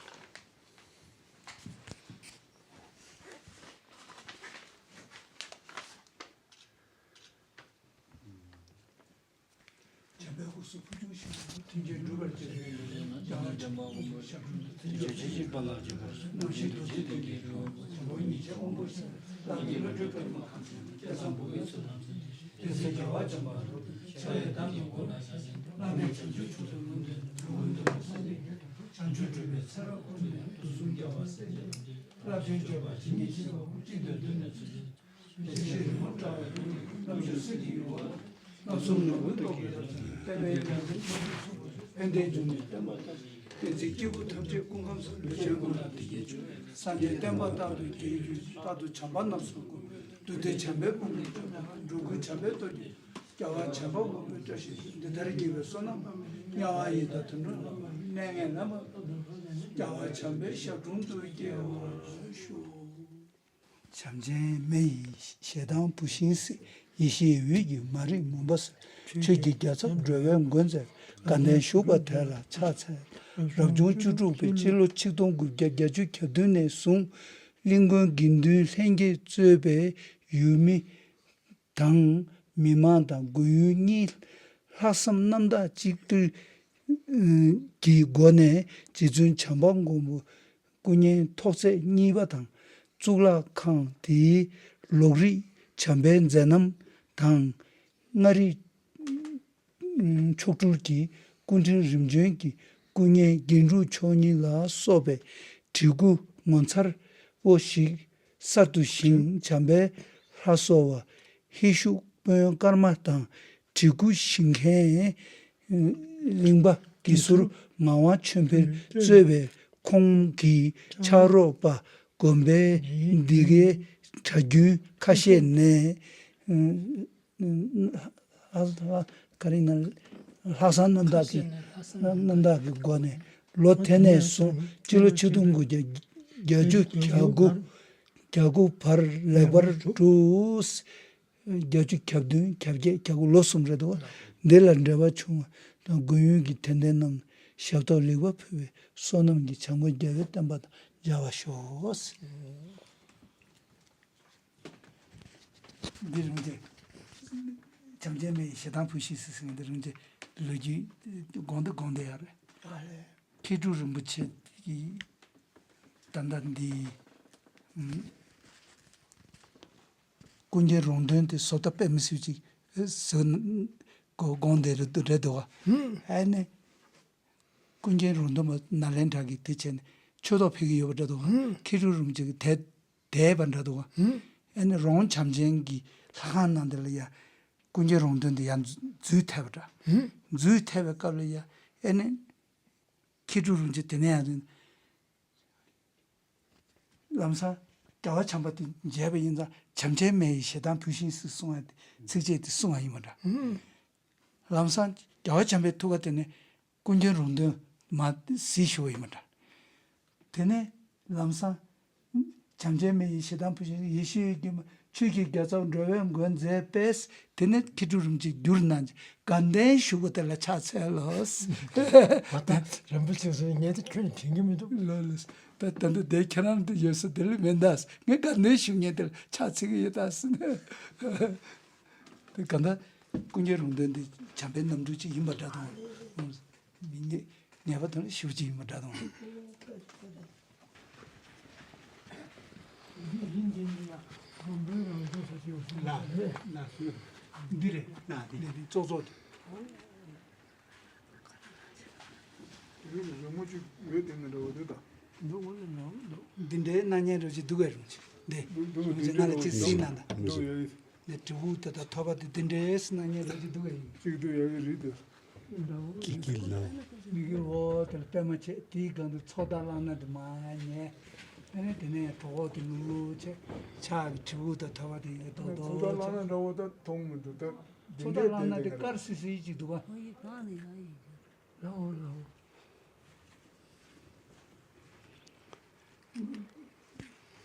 བྱམས་པའི་སྐུ་གསུང་ཐུགས་ཆུང་ཞིང་། མཐུན་རྐྱེན་སྒྲུབ་པར་བྱེད་པའི་ལས། རྒྱལ་བ་ཆེན་པོ་མགོན་པོ་ཞབས་དྲུང་དུ། མཚན་བརྗོད་བྱེད་ཅིང་དཔལ་ལ་འཇུག་པར་གསོལ། རྣམ་ཤེས་རྡོ་རྗེ་གདན་གྱི་རི་བོ། འཇམ་མགོན་ཉིན་བྱེད་དབང་པོ་ཟེར། བླ་མའི་བློ་གྲོས་པདྨ་ཁང་ཆེན། སྐལ་བཟང་བུ་ཡི་ཚུལ་ལམ་འཛིན། རྒྱལ་སྲས་རྒྱལ་བ་འཇམ་དཔལ་རོལ་པའི་ཕྱག་གཡས་བདག་གི་མགོ་ལ་ཞྭ་ཅན། བླ་མེད་བྱང་ཆུབ་མཆོག་ཏུ་ལུང་བསྟན། འགྲོ་ཀུན་འདུལ་བའི་སངས་རྒྱས་ཀྱི། བྱང་ཆུབ་སྒྲུབ་པའི་ཚེ་རབས་ཀུན་ནས། དུས་གསུམ་རྒྱལ་བ་སྲས་བཅས་ཀྱི། བསླབ་བྱའི་སྤྱོད་པ་ཇི་སྙེད་ཅིག་དང་། གཅིག་ཏུ་བསྡུས་ནས་ཚུལ་འཆོས། ཡེ་ཤེས་རི་མོ་བཀྲ་བའི་ཡུལ་དུ། རྣམ་དཔྱོད་གསེར་གྱི་ཡུ་བ། བསླབ་གསུམ་ནོར་བུའི་ཏོག་གིས་རབ་བརྒྱན། དཔལ་ལྡན་རྒྱལ་བསྟན་ཕུན་སུམ་ཚོགས། ཕན་བདེའི་འབྱུང་གནས་བསྟན་པ་དར། བསྟན་འཛིན་སྐྱེས་བུ་ཐམས་ཅད་སྐུ་ཁམས་བཟང་། ལུས་ཅན་ཀུན་ལ་བདེ་སྐྱིད་སྩོལ། སངས་རྒྱས་བསྟན་པ་རྟག་ཏུ་རྒྱས་གྱུར་ཅིག་རྟག་ཏུ་བྱམས་པ་རྣམས་སུ་བཀོད། འདུལ་བདེ་བྱམས་པའི་དཔུང་གིས་སྐྱོང་བ། འགྲོ་ཀུན་བྱམས་པའི་ཐོག་གིས། རྒྱལ་བ་བྱམས་པ་མགོན་པོའི་བཀྲ་ཤིས་ཤོག་འདི་ལྟར་རྒྱལ་བའི་བསོད་ནམས་དཔག་མེད། དམྱལ་བ་ཡི་དྭགས་དུད་འགྲོ་རྣམས་ལ། གནས་ངན་ལས་མ་ཐར་ཐུབ་པར། རྒྱལ་བ་བྱམས་པའི་ཞབས་དྲུང་དུ་སྐྱེ་བར་ཤོག་བྱམས་ཆེན་མི་ཡི་ཞལ་གདམས་བུ་ཤིང་སྲིད། ཡེ་ཤེས་འོད་ཀྱི་མ་རིག་མུན་པ་སེལ། ཆོས་ཀྱི་རྒྱལ་ཚབ་འགྲོ་བའི་མགོན་མཛད། དགའ་ལྡན་ཞུགས་པ་དེ་ལ་ཕྱག་འཚལ། རབ་བྱུང་བཅུ་དྲུག་པའི་སྤྱི་ལོ་ཆིག་སྟོང་དགུ་བརྒྱ་བརྒྱད་ཅུ་གྱ་བདུན་ནས་བཟུང་། གླིང་མགོན་དགེ་འདུན་ལྷན་རྒྱས་གཙོས་པའི་ཡུལ་མི་དང་མི་མང་དང་སྒོས་ཡུལ་གཉིས་ ལྷག་བསམ་རྣམ་དག་གཅིག་སྒྲིལ་གྱི་སྒོ་ནས་རྗེ་བཙུན་བྱམས་པ་མགོན་པོ་སྐུ་བརྙན་ཐོག་ཚད་གཉིས་པ་དང་གཙུག་ལག་ཁང་དེའི་ལོགས་རིས་བྱམས་པའི་མཛད་རྣམ་དང་། མངའ་རིས་མཆོག་སྤྲུལ་གྱི་སྐུ་ཕྲེང་རིམ་བྱོན་གྱི་སྐུ་བརྙན་རྒྱན་དྲུག་མཆོག་གཉིས་ལ་སོགས་པའི་བྲིས་སྐུ་ངོ་མཚར་པོ་ཞིག་གསར་དུ་བཞེངས། བྱམས་པའི་ལྷ་གསོལ་བ་ཧེ་ཤུག་དཔོན་ཀརྨ་དང་བྲིས་སྐུ་བཞེངས་མཁན་གླིང་པ་དགེ་ཟུར་ངག་དབང་ཆོས་འཕེལ་གཙོས་པའི་ཁོང་གི་ཕྱག་རོགས་པ་དགོན་པའི་འདི་གའི་གྲྭ་རྒྱུན་ཁ་ཤས་ནས། ལྷག་ལྷག་ག་རེ་ཡིན་ན། ལྷག་བསམ་རྣམ་དག་གི་རྣམ་དག་གི་སྒོ་ནས་ལོ་དེ་ནས་བཟུང་སྤྱི་ལོ་ཆིག་སྟོང་དགུ་བརྒྱ་བརྒྱད་ཅུ་གྱ་དགུ་གྱ་དགུ་བར་ལེགས་པར་གྲུབ། བརྒྱད་ཅུ་གྱ་བདུན་གྱ་བརྒྱད་གྱ་དགུ་ལོ་གསུམ་རེད་འདུག་འདི་ལ་འབྲེལ་བ་བྱུང་བ་དང་དགོན་ཡུལ་གྱི་དད་ལྡན་རྣམས་ཞབས་ཏོག་ལེགས་པར་ཕུལ་བའི་བསོད་ནམས་ཀྱིས་བྱམས་མགོན་རྒྱལ་བའི་བསྟན་པ་དང་མཇལ་བར་ཤོག། འདི་རིང་གི་བྱམས་ཆེན་མའི་ཞེ་སྡང་བུ་ཤིང་སི་སི་འདི་རིང་གི་ལོ་རྒྱུས་དགོངས་འདི་དགོངས་འདི་ཡ་རེད། ཨ་ལས། མཁས་གྲུབ་རིན་པོ་ཆེ་གི་ད་ལྟ་འདི་ཀུན་མཁྱེན་རོང་སྟོན་དེ་བཟོ་ལྟ་དཔེ་མི་སྲིད་ཅིག་བཟོས་དགོངས་འདི་རེད་འདུག་རེད་འདུག་ག་ཨ་ནི། ཀུན་མཁྱེན་རོང་སྟོན་པ་ནཱ་ལེནྡྲ་གི་དེ་བྱས་ནས་ཆོས་ཐོག་ཕེབས་ཀྱི་ཡོད་པ་འདྲ་འདུག་ག་མཁས་གྲུབ་རིན་པོ་ཆེ་གི་དེ། དེ་བ་འདྲ་འདུག་ག་ཨེ་ནི་རོང་བྱམས་ཆེན་གྱི་ལྷ་ཁང་ནང་དེ་ལ་ཡ་ཀུན་མཁྱེན་རོང་སྟོན་དེ་ཡ་འཛུལ་ཐེབས་པ་འདྲ། འཛུལ་ཐེབས་པའི་སྐབས་ལ་ཡ་ཨེ་ནི་མཁས་གྲུབ་རིན་ཆེན་དེ་ནས་ཡང་ལམ་སང་རྒྱལ་བ་བྱམས་པ་དེ་མཇལ་བ་ཡིན་ཙང་བྱམས་ཆེན་མའི་ཞེ་སྡང་བུ་ཤིང་སི་གསུང་བ་ཚིགས་བཅད་དེ་གསུང་བ་ཡིན་པ་འདྲ། ལམ་སང་རྒྱལ་བ་བྱམས་པའི་ཐུགས་ཀ་དེ་ནས། ཀུན་མཁྱེན་རོང་སྟོན་མ་གཟིགས་ཞུ་བ་ཡིན་པ་འདྲ། དེ་ནས་ལམ་སང་། བྱམས་ཆེན་མའི་ཞེ་སྡང་བུ་ཤིང་ཡེ་ཤེས་ཀྱི་མ་ཆོས་ཀྱི་རྒྱལ་ཚབ་འགྲོ་བའི་མགོན་མཛད་པས། དེ་ནས་མཁས་གྲུབ་རིན་པོ་ཆེ་བསྒྱུར་གནང་། དགའ་ལྡན་ཞུ་བ་དེ་ལ་ཕྱག་འཚལ་ལོ། བ་དང་རིན་པོ་ཆེ་སོང་ངས་དེ་ཁྱོད་ནི་དྲན་གྱི་མི་འདུག་ལོ་ལོ། ད་ད་འདི་དེ་ཁྱེད་རང་འདི་ཡོད་ས་དེ་ལ་མེད་འདའ། ངས་དགའ་ལྡན་ཞུ་མཁན་དེ་ལ་ཕྱག་འཚལ་གྱི་ཡོད་ད་ཟེར་ནས། དེ་གང་ལྟར་ཀུན་མཁྱེན་རོང་སྟོན་འདི་བྱམས་པའི་རྣམ་སྤྲུལ་ཅིག་ཡིན་པ་འདྲ་དང་། མི་ཉེ་ཉེས་པ་དང་ཞུ་ཅིག་ཡིན་པ་འདྲ་དང་། འདི་རེད། ན་འདི་རེད། ཙོག་ཙོག་དེ། དེ་རིང་ལ་ལོ་ངོ་གཅིག་ཡོད་དེ་ནི་འདྲ་བོ་འདུག་ད། འདི་འདྲའི་སྣང་བརྙན་རོ་ཅིག་འདུག་གས་རུང་ཅིག་འདི་འདུག་འདུག་ང་ལ་ཅིག་གཟིགས་གནང་ད། འདུག་ཡོད། འདི་དྲིལ་བུ་དེ་དང་ཐོད་པ་དེ་འདི་འདྲའི་སྣང་བརྙན་རོ་ཅིག་འདུག་གས་ཡིན། གཅིག་འདུག་ཡོད་གི་རེད་འདུག་ཀི་ཀི་ལ། མི་གི་འོ་དེ་ལ་པད་མ་ཆེ་དེའི་སྒང་དུ་ཚོགས་བདག་བླ་ན་དེ་མ་ཉེ། ཨ་ནི་དེ་ནས་གྲོགས་པོ་དེ་ལུག་ལུག་ཆེ། ཕྱག་གི་དྲིལ་བུ་དང་ཐོད་པ་དེ་ཡི་གེ་རྡོག་རྡོག་ཚོགས་བདག་བླ་ན་འདྲ་བོ་ད་མཐོང་མི་འདུག་ད། ཚོགས་བདག་བླ་ན་དེ་དཀར་སིལ་སིལ་ཅིག་འདུག་ག་ལའོ་ལའོ།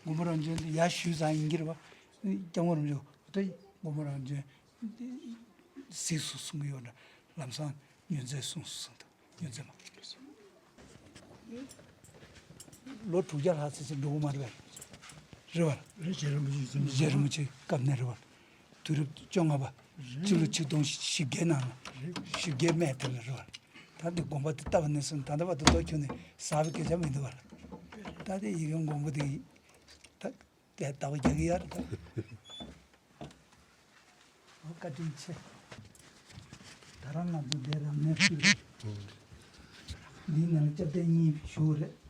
མགོན་པོ་རང་བྱོན་དེ་ཡར་ཞུས་ཙང་ཡིན་གྱི་རེད་པ། སྐྱབས་མགོན་རིན་པོ་ཆེ་དེ་མགོན་པོ་རང་བྱོན་གཟིགས་སུ་གསུང་གི་ཡོད་འདྲ། ལམ་སང་ཉོན་ཚད་གསུངས་སུ་གསུངས་འདུག་ཉོན་ཚད་མ། ལོ་དྲུག་བརྒྱ་ལྷག་ཙམ་ཞིག་འགྲོ་གི་མ་རེད་པས། རེད་པ། རེད། རྗེ་རིན་པོ་ཆེ་ཡིན། རྗེ་རིན་པོ་ཆེའི་སྐབས་ནས་རེད་པ། དུས་རབས་བཅོ་ལྔ་པ། སྤྱི་ལོ་ཆིག་སྟོང་བཞི་བརྒྱའི་ནང་ལ། བཞི་བརྒྱའི་སྨད་དེ་ལ་རེད་པ། ད་འདི་དགོངས་པ་འདི་བཏབ་པ་ནས་བཟུང་ད་ལྟ་བར་དུ་ལྟོ་ཁྱོན་ནས་ཟ་བའི་སྐད་ཆ་མི་འདུག་པ། ད་ལྟའི་ཡི་གེ་མགོན་པོ་འདི་ད། དེ་ལྟ་བུ་རྒྱག་གི་ཡོད་རེད་ད། ཨོ་བཀའ་དྲིན་ཆེ། ད་རང་ང་ཚོ་འདིར་རང་གནས་ཚུལ་རེད། འདིའི་ནང་ལ་སྐྱབས་གདན་གཉིས་བཞུགས་རེད།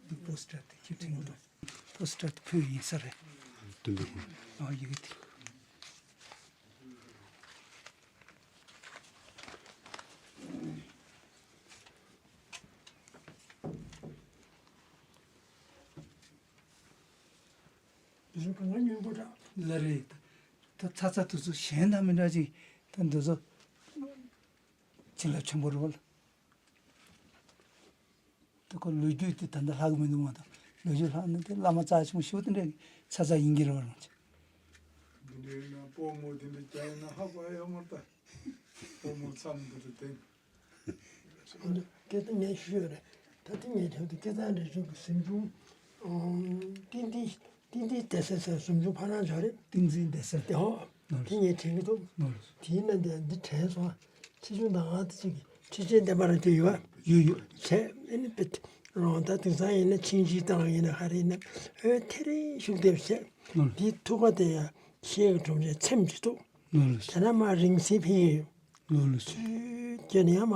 འདི་པོ་སི་ཊར་དེ་ཁྱེད་ཁྲིད་འདུག་པོ་སི་ཊར་དེ་ཕུལ་ཡིན་ས་རེད། དེ་འདུག་ཨ་ཡི་གེ་དེ། ལ་རེད། ད་ཚ་ཚ་དུས་ཚོད་གཞན་དང་མི་འདྲ་ཅིག་ད་འདི་ཚོ་བྱིན་རླབས་ཆེན་པོ་རེད་བ། ད་ཁོ་ལོ་རྒྱུས་དེ་ད་ལྟ་ལྷག་གི་མི་འདུག་མ་གཏོགས། ལོ་རྒྱུས་ལྷག་ན་དེ་བླ་མ་རྩ་ཆེན་པོ་ཞེ་པོ་དེ་འདྲ་གི་ཚ་ཚ་ཡིན་གྱི་རེད་བ། རང་ཅག་འདི་འདྲའི་ན་སྤོ་མོ་དེ་འདྲ་རྒྱག་ཡིན་ན་ཧ་གོ་ཡ་མ་ལྟ། སྤོ་མོ་མཚམས་འདི་རུ་བསྟན། སྐད་ཆ་ངས་ཞུས་ཡོད་རེད། ད་ལྟ་ངས་དོན་དུ་སྐལ་བཟང་རས་ཆུང་གི་གཟིམ་ཆུང་། ཏིང་ཏིང་ཏིང་ཏིང་སྡེ་སྲིད་ཟེར་གཟིམ་ཆུང་ཕ་རང་ཆོག་རེད། ཏིང་འཛིན་སྡེ་སྲིད། དེ་ཧོ། དེ་ངས་དྲན་གྱི་འདུག་དེའི་ནང་དེ་འདི་དྲན་སོང་། ཁྲི་ཆུང་དང་ཨ་ཏི་ཅིག་གི་ཁྲི་ཆེན་བསྟན་པ་རང་དེ་ཡོད་པ། ཡོད་ཡོད། བྱས་ཨ་ནི་པེ་རོང་ད་དེང་སང་ཡིན་ན་ཆིང་ཅིག་དང་ཡིན་ན་ག་རེ་ཡིན་ན་ཨོ་དེ་རིང་བཞུགས་བསྡད་པ་བྱས། དེའི་ཐུགས་ཀ་དེ་ཡ་ཤེལ་གྱི་སྒྲོམ་ཆེན་ཚེམ་གྱི་འདུག་ལོ་ལོ་དེ་ན་མ་རིང་སྲིད་ཕིང་ཡོད། ལོ་ལོ། ཚུལ་རྒྱབ་ནས་ཡང་མ་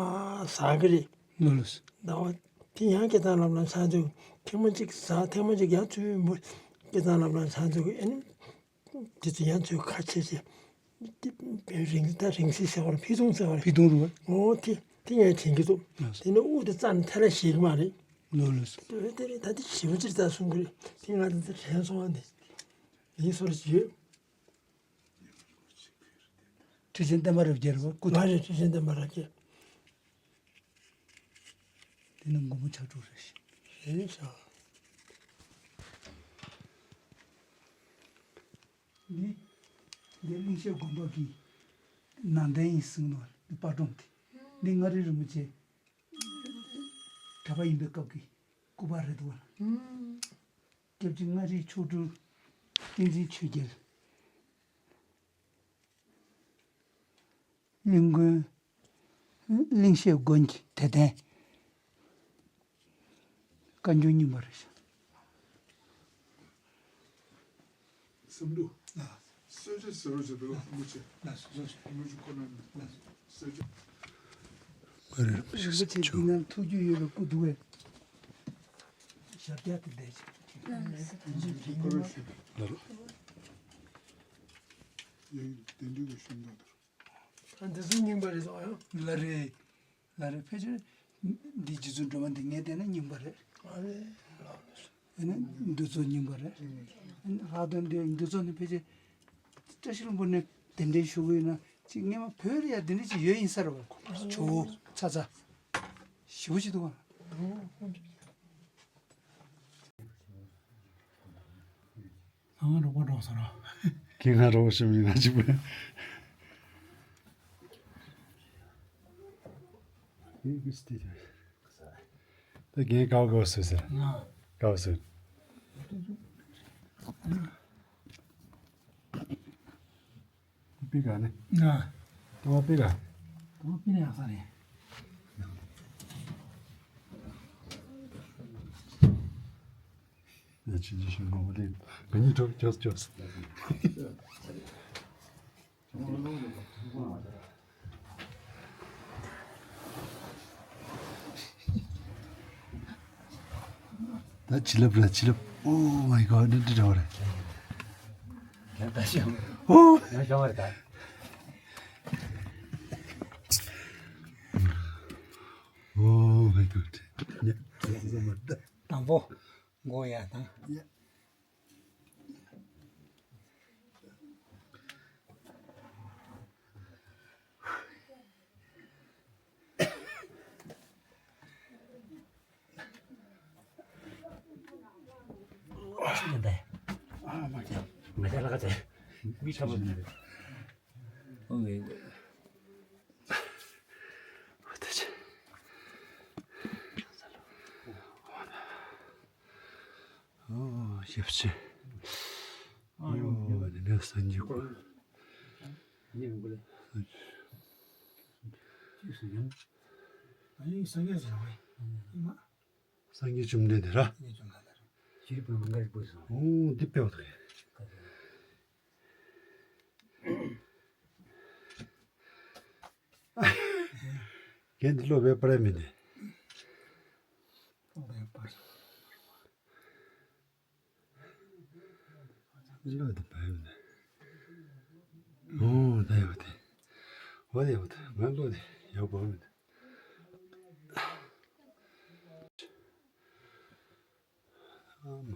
ཟག་གི་རེད། ལོ་ལོ། ཟླ་བ་དེ་ཡང་སྐལ་བཟང་ལབ་ན་ཚ་འདུག་ཐེངས་མ་གཅིག་ཟག་ཐེངས་མ་གཅིག་ཡང་ཚུལ་མོ་སྐལ་བཟང་ལབ་ན་ཚ་འདུག་ཨེ་ནི་དེ་ཚོ་ཡང་ཚུལ་ཁ་ཆེ་ཆེ། དེ་རིང་ད་རིང་སྲིད་ཟེར་བ་རེད། ཕི་ཐུང་ཟེར་བ་རེད། ཕི་ཐུང་རུ། ཨོ་དེ་དེ་ཡང་དྲན་གྱི་འདུག་དེ་ནི་དབུགས་དེ་རྩ་ནས་ཐལ་ལ་ཞེད་གི་མ་རེད། ལོ་ལོ། དེ་རེད་དེ་རེད། ད་དེ་ཞེ་པོ་ཅིག་ད་གསུང་གི་རེད། དེ་ང་དེ་ཚོ་དྲན་སོང་བ་འདི་ཡིན་སོར་ཞིག་ཡོད། ཁྲི་ཆེན་བསྟན་པ་རབ་རྒྱས་རེད་པ། སྐུ་མ་རེད། ཁྲི་ཆེན་བསྟན་པ་རབ་རྒྱས། དེ་ནི་མགོན་པོ་ཕྱག་དྲུག་རེད། རེད་ཤག་འདི་འདི་གླིང་ཤོད་དགོན་པ་གི་ནང་རྟེན་ཡིན་གསུངས་ནོ། འདི་པར་སྒྲོམ་དེ་འདི་མངའ་རིས་རིན་པོ་ཆེ་གྲྭ་པ་ཡིན་པའི་སྐབས་ཀྱི་སྐུ་པར་རེད་འདུག་བ། སྐྱབས་རྗེ་མངའ་རིས་མཆོག་སྤྲུལ་བསྟན་འཛིན་ཆོས་རྒྱལ། གླིང་དགོན། གླིང་ཤོད་དགོན་གྱི་དད་ལྡན། བཀའ་འགྱུར་རྙིང་པ་རེད་ཤག་བསམ་འགྲུབ། ལགས། གསོལ་ཇ་ཟེར་བ་ཞིག་འདུག་དངུལ་ཆུ། ལགས་སོ། གསོལ་ཇ། དངུལ་ཆུ་ཁོ་ན་ནི། ལགས་སོ། གསོལ་ཇ། རིན་པོ་ཆེ་འདི་ན་ཐུགས་རྒྱུས་ཡོད་པའི་སྐུ་འདུག་པས། ཞབས་བཀྱག་དེ་ལས་ཅིག་ཁོ་རང་ཞུ། ལགས། ཡིན་དེ་འདྲ་གི་ཤོང་ཐང་དུ། ཨ་འདི་ཚོ་རྙིང་པ་རེད་ཟེར་བ་ཡང་། ལགས་རེད། ལགས་རེད། ཕལ་ཆེར་འདི་རྗེ་བཙུན་སྒྲོལ་མ་འདི་ངས་བལྟས་ན་རྙིང་པ་རེད། ཨ་རེད། ལགས་རེད། ཨ་ནི་འདི་ཚོ་རྙིང་པ་རེད། ཨ་ནི་ལྷག་དོན་འདི་འདི་ཚོ་ནི་ཕལ་ཆེར་བཀྲ་ཤིས་ལྷུན་པོ་ནས་གདན་འདྲེན་ཞུ་གི་ཡོད་ན་ཅིག་སྔས་མ་བོད་ལ་ཡ་འདི་འདྲ་ཅིག་ཡོད་ཡིན་ས་རེད་བ། ཇོ་བོ་ཚ་ཚ་ཞེ་པོ་ཅིག་འདུག་ག་ང་རོགས་པ་འགྲོ་ས་ར། ཁྱེད་ང་རོགས་ཞུ་མི་ང་ཅི་བས། ད་རྒན་ཀའོ་ཀའོ་ཟེར་ཟེར། ང་། ཀའོ་ཟེར། པི་ག་ནི། ང་། ཏོ་པི་ག་ཏོ་པི་ནི་ཡག་ས་རེད། ཡ་ཆི་ཆི་ཤིང་གོ་བ་ལེ། ག་ནི་ཐོབ་ཅོས་ཅོས། ད་བྱིན་རླབས་རེད། བྱིན་རླབས། Oh my God. འདི་འདྲ་བ་རེད། Oh. Oh my God. དང་པོ། མགོ་ཡར་བཏང་། ཨ་མ་ཀྱང་། ང་ཅག་ལ་ཁ་ཚད་མི་ཆ་མ་མི་རེད། ཨོ་ངེ། ཨོ་ད་ཆ། ཨོ་ཞེབ་ཆེ། ཨོ་འདི་ནས་སངས་རྒྱས་སྐུ། སངས་རྒྱས་བཅོམ་ལྡན་འདས་ར། ཨོ་འདི་དཔེ་བ་དག་རྒན་འདི་སློབ་པའི་པར་མིན་ནས། སློབ་དེ་པར་མིན་ནས། ཨོ་ད་ཡོད་དེ། འོ་དེ་ཡོད་དེ། ང་སློབ་དེ་ཡག་པོ་མིན་ནས། ཨ་མ།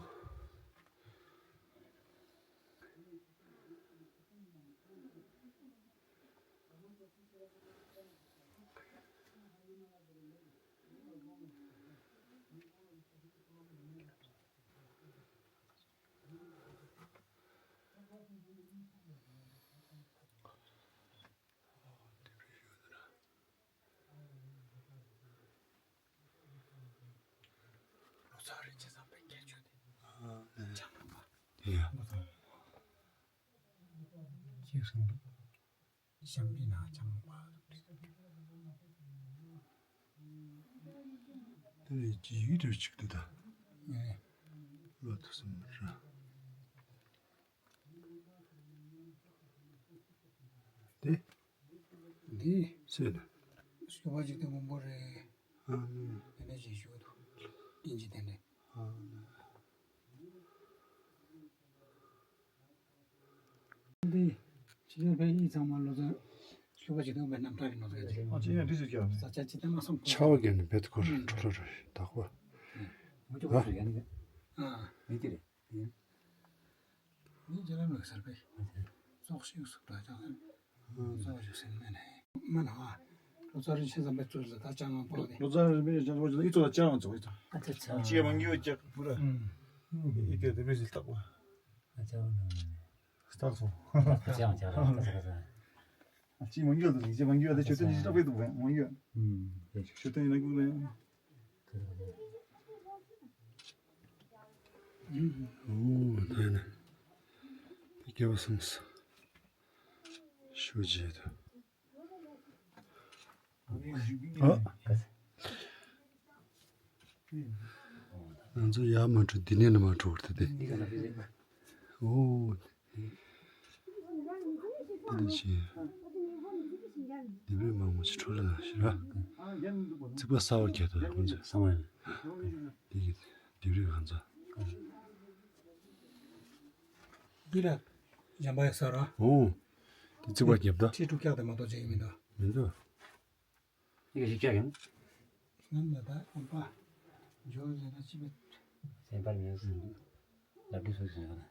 ཞང་པི་ན་ཅང་མ། དེ་ལས་ཀྱི་ཡིག་རེ་ཅིག་འདུག་ད། ཨེ། ལོ་ཐུ་སུམ་ར། དེ། འདི། སེ་ན། ཤོ་བ་ཅིག་དེ་མང་པོ་རེད། ཨ་ནི། དེ་ནས་ཅིག་ཞུ་འདུག་ཨིན་ཇི་དེ་འདྲ། ཨ་ནི། འདི་ཕྱི་རྒྱལ་པའི་ཡིག་ཚང་མ་ལོ་ཙཱ་ཤོ་བ་ཅིག་དང་པའི་རྣམ་ཐར་གྱི་ནོར་ཟེར་གྱི། ཨ་ཅི་ཡང་འདི་ཟེར་གྱི་ཡང་ས་ཆ་ཅི་ལྟ་མ་སོང་། ཆ་བ་གན་ནི་བེད་ཁོ་རང་འཕྲོ་ལོ་རེ་དག་པ། མུ་ཅོ་ཨ། ཁོ་ཡང་ནི། ཨ། མི་དེ་རེད། མི་རྗེ་ལམ་ལུགས་གསར་པའི་ཙོག་ཤིག་སུ་འགྲོ་ཅང་ཙོག་ཤིག་སེམས་མེད་ནས་མ་ན་ཧ་ལོ་ཙཱ་རིན་ཆེན་བསམ་པའི་གཙོས་ལ་ད་ཅང་ང་པོ་དེ། ལོ་ཙཱ་རིན་ཆེན་བསམ་པའི་གཙོས་ལ་ཨི་ཙོག་ལ་ཅང་ང་ཙོག་ཨི་ཙོག་ཨ་ཙི་ཙི། ཅི་མང་གི་ཡོད་ཀྱག་པུ་ར། ཨི་ཀེ་དེ་མི་ཟིལ་ཏག་པ། ཨ་ཅང་ང་ནི། སྟག་སོང་། ཅང་ཅང་ལ་ཁ་ས་ཁ་ས། ཅི་མང་གི་ཡོད་དེ་ཅི་མང་གི་ཡོད་དེ་ཆོས་དོན་ཅི་ཏག་པའི་འདུག་མང་གི་ཡོད། ཨུམ། ཆོས་དོན་ཡིན་ན་ཀུ་ལ་ཡང་། ཨོ་ད་ནི་སྐྱེ་བ་སངས་ཤོ་རྗེ་དུ། ཨ། ང་ཚོ་ཡར་མ་འགྲོ་འདི་ནས་ནི་མ་འགྲོ་བར་ད་དེ། ཨོ། འདི་ནི་ཆེ། ལྡེབས་རིས་མང་པོ་ཞིག་འཕྲོ་ལ་ཞེ་ར། རྩིག་པ་གསར་པ་རྒྱག་ཐུབ་ཡག་ཁོང་ཚོས་གསང་བ་ཡིན། འདི་གི་ལྡེབས་རིས་ཁོང་ཚོ། འདི་ལ་འཇམ་པ་ཡོད་ས་ར། ཨོ། འདི་རྩིག་པ་རྒྱབ་ད། ཁྲི་དྲུག་བརྒྱ་དེ་མ་གཏོགས་བྱེད་ཀྱི་མི་འདུག་མི་འདུག་ཡིག་ཞིབ་བྱ་ཡིན། སྔོན་ལ་ད་ཨམ་པ་འཇོག་ཟེར་ན་ཅི་མེད། སེམས་པར་ཉོན་སུ་ལབ་དུས་སུ་ཟེར་ན།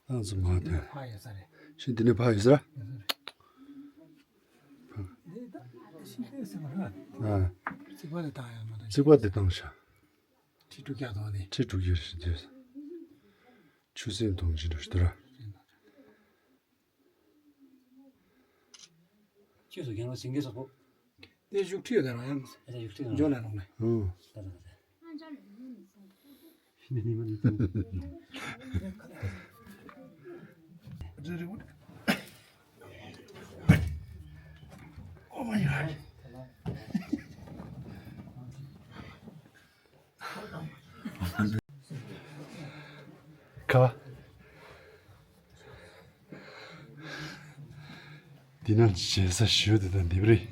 ཨང་ཙི་མ་དེ། ཕ་ཡོད་ས་རེད། ཤིང་འདི་ནས་ཕ་ཡོད་ས་རེད། ཡོད་ས་རེད། འདི་ད་ཤིང་ལྟས་ཟེར་བ་རེད། ཨ། རྩིག་པ་དེ་བཏང་ཡོད་མ་གཏོགས། རྩིག་པ་དེ་བཏང་ཤག་ཁྲི་དྲུག་བརྒྱ་དང་དེ། ཁྲི་དྲུག་བརྒྱ་ཞིག་དེ། ཆུ་སྲིན་དང་ཅི་འདྲ་ཞིག་དེ་ར། ཁྱོད་ཚོ་རྒན་ལགས་ཞིང་སྡེ་སོག་པོ། དེ་བཞུགས་ཁྲི་ཡོད་དེ་རང་ཡང་། ཨ་ཅག་བཞུགས་ཁྲི་རང་འཇོག་ལ་རོགས་ལས། ཨོ། ད་ད་ད་ད། Oh my God. ཁ། འདི་ན་བྱེད་ས་ཞུ་དེ་དང་འདི་རེད།